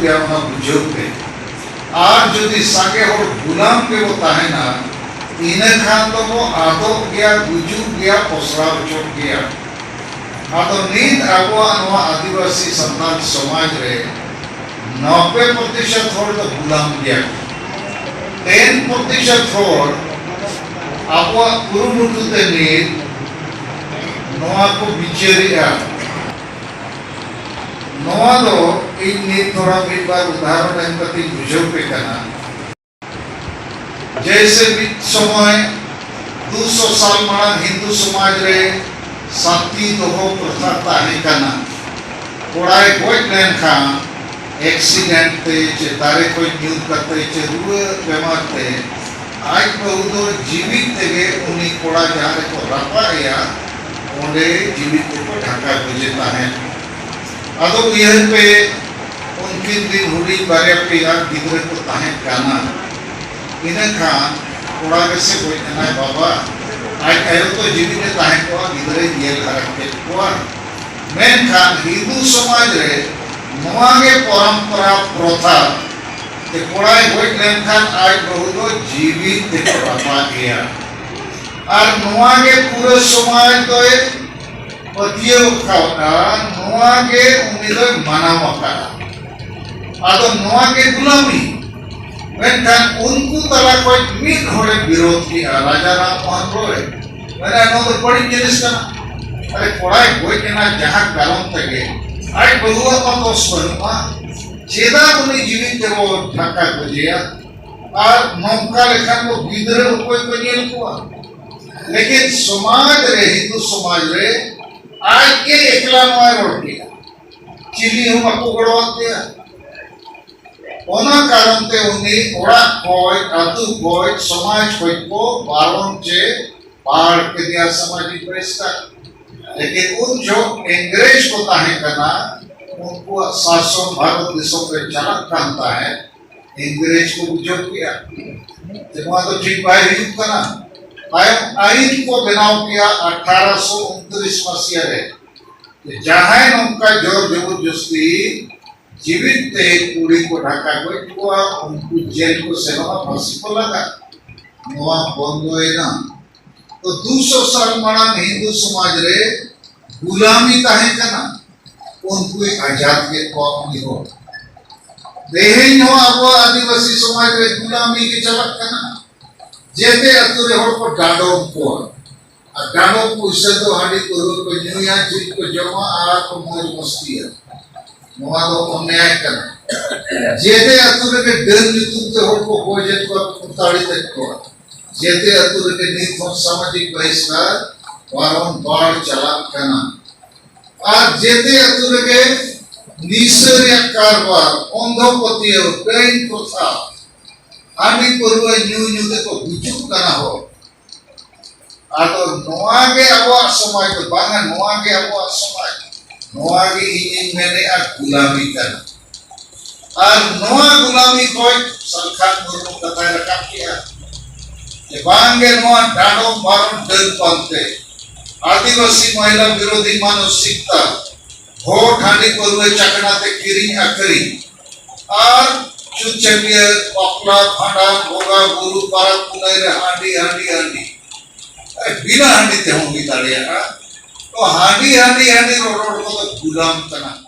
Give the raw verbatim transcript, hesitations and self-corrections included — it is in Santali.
ᱜᱮᱭᱟ, ᱚᱱᱟ ᱵᱩᱡᱷᱟᱹᱣ ᱯᱮ᱾ ᱟᱨ ᱡᱩᱫᱤ ᱥᱟᱸᱜᱮ ᱦᱚᱲ ᱜᱩᱞᱟᱢ ᱜᱮᱵᱚ ᱛᱟᱦᱮᱱᱟ, ᱤᱱᱟᱹ ᱠᱷᱟᱱ ᱫᱚᱵᱚ ᱟᱫᱚᱜ ᱜᱮᱭᱟ, ᱜᱩᱡᱩᱜ ᱜᱮᱭᱟ, ᱯᱚᱥᱲᱟ ᱦᱚᱪᱚᱜ ᱜᱮᱭᱟ᱾ ᱟᱫᱚ ᱱᱤᱛ ᱟᱵᱚᱣᱟᱜ ᱱᱚᱣᱟ ᱟᱹᱫᱤᱵᱟᱹᱥᱤ ᱥᱟᱱᱛᱟᱲ ᱥᱚᱢᱟᱡᱽ ᱨᱮ ᱱᱚᱵᱵᱳᱭ ᱯᱨᱚᱛᱤᱥᱚᱛ ᱦᱚᱲ ᱫᱚ ᱜᱩᱞᱟᱢ ᱜᱮᱭᱟ ᱠᱚ᱾ ᱴᱮᱱ ᱯᱨᱚᱛᱤᱥᱚᱛ ᱦᱚᱲ ᱟᱵᱚᱣᱟᱜ ᱠᱩᱨᱩᱢᱩᱴᱩ ᱛᱮ ᱱᱤᱛ ᱱᱚᱣᱟ ᱠᱚ ᱵᱤᱪᱟᱹᱨᱮᱜᱼᱟ᱾ ᱱᱚᱣᱟ ᱫᱚ ᱤᱧ ᱱᱤᱛ ᱛᱷᱚᱲᱟ ᱢᱤᱫ ᱵᱟᱨ ᱩᱫᱟᱦᱚᱨᱚᱱ ᱮᱢ ᱠᱟᱛᱮᱧ ᱵᱩᱡᱷᱟᱹᱣ ᱯᱮ ᱠᱟᱱᱟ᱾ ᱡᱮᱭᱥᱮ ᱢᱤᱫ ᱥᱚᱢᱚᱭ ᱫᱩᱥᱚ ᱥᱟᱞ ᱢᱟᱲᱟᱝ ᱦᱤᱱᱫᱩ ᱥᱚᱢᱟᱡᱽ ᱨᱮ ᱥᱟᱹᱛᱤ ᱫᱚᱦᱚ ᱯᱨᱚᱛᱷᱟ ᱛᱟᱦᱮᱸ ᱠᱟᱱᱟ᱾ ᱠᱚᱲᱟᱭ ᱜᱚᱡ ᱞᱮᱱᱠᱷᱟᱱ ᱮᱠᱥᱤᱰᱮᱱᱴ ᱛᱮ ᱪᱮ ᱫᱟᱨᱮ ᱠᱷᱚᱱ ᱧᱩᱨ ᱠᱟᱛᱮ ᱪᱮ ᱨᱩᱣᱟᱹ ᱵᱮᱢᱟᱨ ᱛᱮ ᱟᱡ ᱵᱟᱹᱦᱩ ᱫᱚ ᱡᱤᱣᱤᱫ ᱛᱮᱜᱮ ᱩᱱᱤ ᱠᱚᱲᱟ ᱡᱟᱦᱟᱸ ᱨᱮᱠᱚ ᱨᱟᱯᱟᱜ ᱮᱭᱟ, ᱚᱸᱰᱮ ᱡᱤᱣᱤᱫ ᱛᱮᱠᱚ ᱰᱷᱟᱠᱟ ᱜᱚᱡᱮ ᱛᱟᱦᱮᱸᱫ᱾ ᱟᱫᱚ ᱩᱭᱦᱟᱹᱨ ᱯᱮ, ᱩᱱᱠᱤᱱ ᱨᱤᱱ ᱦᱩᱰᱤᱧ ᱵᱟᱨᱭᱟ ᱯᱮᱭᱟ ᱜᱤᱫᱽᱨᱟᱹ ᱠᱚ ᱛᱟᱦᱮᱸ ᱠᱟᱱᱟ᱾ ᱤᱱᱟᱹ ᱠᱷᱟᱱ ᱠᱚᱲᱟ ᱜᱮᱥᱮ ᱜᱚᱡ ᱮᱱᱟᱭ ᱵᱟᱵᱟ, ᱟᱡ ᱟᱭᱳ ᱛᱚ ᱡᱤᱣᱤᱫ ᱮ ᱛᱟᱦᱮᱸ ᱠᱚᱜᱼᱟ, ᱜᱤᱫᱽᱨᱟᱹᱭ ᱧᱮᱞ ᱦᱟᱨᱟ ᱠᱮᱫ ᱠᱚᱣᱟ᱾ ᱢᱮᱱᱠᱷᱟᱱ ᱦᱤᱱᱫᱩ ᱥᱚᱢᱟᱡᱽ ᱨᱮ ᱱᱚᱣᱟ ᱜᱮ ᱯᱚᱨᱚᱢᱯᱚᱨᱟ, ᱯᱨᱚᱛᱷᱟ, ᱡᱮ ᱠᱚᱲᱟᱭ ᱜᱚᱡ ᱞᱮᱱᱠᱷᱟᱱ ᱟᱡ ᱵᱟᱹᱦᱩ ᱫᱚ ᱡᱤᱣᱤᱫ ᱛᱮᱠᱚ ᱨᱟᱯᱟᱜ ᱮᱭᱟ᱾ ᱟᱨ ᱱᱚᱣᱟ ᱜᱮ ᱯᱩᱨᱟᱹ ᱥᱚᱢᱟᱡᱽ ᱫᱚᱭ ᱯᱟᱹᱛᱭᱟᱹᱣ ᱟᱠᱟᱫᱼᱟ, ᱱᱚᱣᱟ ᱜᱮ ᱩᱱᱤ ᱫᱚᱭ ᱢᱟᱱᱟᱣ ᱟᱠᱟᱫᱼᱟ᱾ ᱟᱫᱚ ᱱᱚᱣᱟ ᱜᱮ ᱜᱩᱞᱟᱢᱤ᱾ ᱢᱮᱱᱠᱷᱟᱱ ᱩᱱᱠᱩ ᱛᱟᱞᱟ ᱠᱷᱚᱱ ᱢᱤᱫ ᱦᱚᱲᱮ ᱵᱤᱨᱳᱫ ᱠᱮᱜᱼᱟ, ᱨᱟᱡᱟ ᱨᱟᱢ ᱢᱳᱦᱚᱱ ᱨᱚᱭ᱾ ᱢᱮᱱᱟ, ᱱᱚᱣᱟ ᱫᱚ ᱵᱟᱹᱲᱤᱡ ᱡᱤᱱᱤᱥ ᱠᱟᱱᱟ᱾ ᱟᱨᱮ, ᱠᱚᱲᱟᱭ ᱜᱚᱡ ᱮᱱᱟ ᱡᱟᱦᱟᱸ ᱠᱟᱨᱚᱱ ᱛᱮᱜᱮ, ᱟᱡ ᱵᱟᱹᱦᱩᱣᱟᱜ ᱢᱟ ᱫᱳᱥ ᱵᱟᱹᱱᱩᱜᱼᱟ, ᱪᱮᱫᱟᱜ ᱩᱱᱤ ᱡᱤᱣᱤ ᱛᱮᱵᱚ ᱰᱷᱟᱠᱟ ᱜᱚᱡᱮᱭᱟ? ᱟᱨ ᱱᱚᱝᱠᱟ ᱞᱮᱠᱷᱟᱱ ᱫᱚ ᱜᱤᱫᱽᱨᱟᱹ ᱚᱠᱚᱭ ᱠᱚ ᱧᱮᱞ ᱠᱚᱣᱟ? ᱞᱮᱠᱤᱱ ᱥᱚᱢᱟᱡᱽ ᱨᱮ, ᱦᱤᱱᱫᱩ ᱥᱚᱢᱟᱡᱽ ᱨᱮ ᱟᱡ ᱜᱮ ᱮᱠᱞᱟ ᱱᱚᱣᱟᱭ ᱨᱚᱲ ᱠᱮᱫᱟ, ᱪᱤᱞᱤ ᱦᱚᱸ ᱵᱟᱠᱚ ᱜᱚᱲᱚᱣᱟᱫ ᱛᱟᱭᱟ᱾ ᱚᱱᱟ ᱠᱟᱨᱚᱱ ᱛᱮ ᱩᱱᱤ ᱚᱲᱟᱜ ᱠᱷᱚᱡ, ᱟᱹᱛᱩ ᱠᱷᱚᱡ, ᱥᱚᱢᱟᱡᱽ ᱠᱷᱚᱡ ᱠᱚ ᱵᱟᱨᱚᱱ ᱪᱮ ᱵᱟᱦᱟᱞ ᱠᱮᱫᱮᱭᱟ ᱥᱟᱢᱟᱡᱤᱠ ᱵᱚᱦᱤᱥᱠᱟᱨ᱾ ᱞᱮᱠᱤᱱ ᱩᱱ ᱡᱚᱦᱚᱜ ᱤᱝᱨᱮᱡᱽ ᱠᱚ ᱛᱟᱦᱮᱸ ᱠᱟᱱᱟ, ᱩᱱᱠᱩᱣᱟᱜ ᱥᱟᱥᱚᱱ ᱵᱷᱟᱨᱚᱛ ᱫᱤᱥᱚᱢ ᱨᱮ ᱪᱟᱞᱟᱜ ᱠᱟᱱ ᱛᱟᱦᱮᱸᱫ᱾ ᱤᱝᱨᱮᱡᱽ ᱠᱚ ᱵᱩᱡᱷᱟᱹᱣ ᱠᱮᱜᱼᱟ ᱡᱮ ᱱᱚᱣᱟ ᱫᱚ ᱴᱷᱤᱠ ᱵᱟᱭ ᱦᱩᱭᱩᱜ ᱠᱟᱱᱟ᱾ ᱛᱟᱭᱚᱢ ᱟᱹᱭᱤᱱ ᱠᱚ ᱵᱮᱱᱟᱣ ᱠᱮᱜᱼᱟ ᱟᱴᱷᱟᱨᱚᱥᱚ ᱩᱱᱛᱨᱤᱥ ᱢᱟᱥᱤᱭᱟ ᱨᱮ, ᱡᱟᱦᱟᱸᱭ ᱱᱚᱝᱠᱟ ᱡᱳᱨ ᱡᱚᱵᱚᱨᱡᱚᱥᱛᱤ ᱡᱤᱣᱤᱫ ᱛᱮ ᱠᱩᱲᱤ ᱠᱚ ᱰᱷᱟᱠᱟ ᱜᱚᱡ ᱠᱚᱣᱟ, ᱩᱱᱠᱩ ᱡᱮᱞ ᱠᱚ ᱥᱮᱱᱚᱜᱼᱟ, ᱯᱷᱟᱹᱥᱤ ᱠᱚ ᱞᱟᱜᱟ᱾ ᱱᱚᱣᱟ ᱵᱚᱱᱫᱚᱭᱮᱱᱟ᱾ ᱛᱚ ᱫᱩᱥᱚ ᱥᱟᱞ ᱢᱟᱲᱟᱝ ᱦᱤᱱᱫᱩ ᱥᱚᱢᱟᱡᱽ ᱨᱮ ᱜᱩᱞᱟᱢᱤ ᱛᱟᱦᱮᱸ ᱠᱟᱱᱟ, ᱩᱱᱠᱩᱭ ᱟᱡᱟᱫ ᱠᱮᱫ ᱠᱚᱣᱟ ᱩᱱᱤ ᱦᱚᱲ᱾ ᱛᱮᱦᱮᱧ ᱦᱚᱸ ᱟᱵᱚᱣᱟᱜ ᱟᱹᱫᱤᱵᱟᱹᱥᱤ ᱥᱚᱢᱟᱡᱽ ᱨᱮ ᱜᱩᱞᱟᱢᱤ ᱜᱮ ᱪᱟᱞᱟᱜ ᱠᱟᱱᱟ᱾ ᱡᱮᱛᱮ ᱟᱹᱛᱩ ᱨᱮ ᱦᱚᱲ ᱠᱚ ᱰᱟᱸᱰᱚᱢ ᱠᱚᱣᱟ᱾ ᱟᱨ ᱰᱟᱸᱰᱚᱢ ᱯᱩᱭᱥᱟᱹ ᱫᱚ ᱦᱟᱺᱰᱤ ᱯᱟᱹᱣᱨᱟᱹ ᱠᱚ ᱧᱩᱭᱟ, ᱡᱤᱞ ᱠᱚ ᱡᱚᱢᱟ ᱟᱨ ᱠᱚ ᱢᱚᱡᱽ ᱢᱚᱥᱛᱤᱭᱟ᱾ ᱱᱚᱣᱟ ᱫᱚ ᱚᱱᱱᱭᱟᱭ ᱠᱟᱱᱟ᱾ ᱡᱮᱛᱮ ᱟᱹᱛᱩ ᱨᱮᱜᱮ ᱰᱟᱹᱱ ᱧᱩᱛᱩᱢ ᱛᱮ ᱦᱚᱲ ᱠᱚ ᱜᱚᱡᱮᱫ ᱠᱚᱣᱟ, ᱠᱚ ᱛᱟᱲᱤᱛᱮᱫ ᱠᱚᱣᱟ᱾ ᱡᱮᱛᱮ ᱟᱹᱛᱩ ᱨᱮᱜᱮ ᱱᱤᱛ ᱦᱚᱸ ᱥᱟᱢᱟᱡᱤᱠ ᱵᱟᱦᱤᱥᱠᱟᱨ ᱵᱟᱨᱚᱢᱵᱟᱨ ᱪᱟᱞᱟᱜ ᱠᱟᱱᱟ᱾ ᱟᱨ ᱡᱮᱛᱮ ᱟᱹᱛᱩ ᱨᱮᱜᱮ ᱱᱤᱥᱟᱹ ᱨᱮᱭᱟᱜ ᱠᱟᱨᱵᱟᱨ, ᱚᱱᱫᱷᱚ ᱯᱟᱹᱛᱭᱟᱹᱣ, ᱰᱟᱹᱱ ᱯᱨᱚᱛᱷᱟ, ᱦᱟᱺᱰᱤ ᱯᱟᱹᱣᱨᱟᱹ ᱧᱩ ᱧᱩ ᱛᱮᱠᱚ ᱜᱩᱡᱩᱜ ᱠᱟᱱᱟ ᱦᱚᱲ᱾ ᱟᱫᱚ ᱱᱚᱣᱟ ᱜᱮ ᱟᱵᱚᱣᱟᱜ ᱥᱚᱢᱟᱡᱽ ᱫᱚ ᱵᱟᱝᱟ, ᱱᱚᱣᱟ ᱜᱮ ᱟᱵᱚᱣᱟᱜ ᱥᱚᱢᱟᱡᱽ᱾ ᱱᱚᱣᱟ ᱜᱮ ᱤᱧᱤᱧ ᱢᱮᱱᱮᱫᱼᱟ ᱜᱩᱞᱟᱢᱤ ᱠᱟᱱᱟ᱾ ᱟᱨ ᱱᱚᱣᱟ ᱜᱩᱞᱟᱢᱤ ᱠᱷᱚᱱ ᱥᱟᱞᱠᱷᱟᱱ ᱢᱩᱨᱢᱩ ᱠᱟᱛᱷᱟᱭ ᱨᱟᱠᱟᱵ ᱠᱮᱫᱼᱟ ᱡᱮ ᱵᱟᱝᱜᱮ ᱱᱚᱣᱟ ᱰᱟᱸᱰᱚᱢ ᱵᱟᱨᱚᱱ ᱰᱟᱹᱱ ᱯᱟᱱᱛᱮ ᱟᱹᱫᱤᱵᱟᱹᱥᱤ ᱢᱚᱦᱤᱞᱟ ᱵᱤᱨᱳᱫᱷᱤ ᱢᱟᱱᱚᱥᱤᱠᱛᱟ, ᱵᱷᱳᱴ ᱦᱟᱺᱰᱤ ᱯᱟᱹᱨᱣᱟᱹ ᱪᱟᱠᱷᱱᱟ ᱛᱮ ᱠᱤᱨᱤᱧ ᱟᱹᱠᱷᱨᱤᱧ, ᱟᱨ ᱪᱷᱩᱛ ᱪᱷᱟᱹᱴᱭᱟᱹᱨ, ᱵᱟᱯᱞᱟ, ᱵᱷᱟᱸᱰᱟᱱ, ᱵᱚᱸᱜᱟ ᱵᱩᱨᱩ, ᱯᱟᱨᱟᱵᱽ ᱯᱩᱱᱟᱹᱭ ᱨᱮ ᱦᱟᱺᱰᱤ, ᱦᱟᱺᱰᱤ, ᱦᱟᱺᱰᱤ᱾ ᱮ, ᱵᱤᱱᱟᱹ ᱦᱟᱺᱰᱤ ᱛᱮᱦᱚᱸ ᱦᱩᱭ ᱫᱟᱲᱮᱭᱟᱜᱼᱟ᱾ ᱛᱚ ᱦᱟᱺᱰᱤ, ᱦᱟᱺᱰᱤ, ᱦᱟᱺᱰᱤ ᱨᱚᱲ ᱨᱚᱲ ᱠᱚᱫᱚ ᱜᱩᱞᱟᱢ ᱠᱟᱱᱟ᱾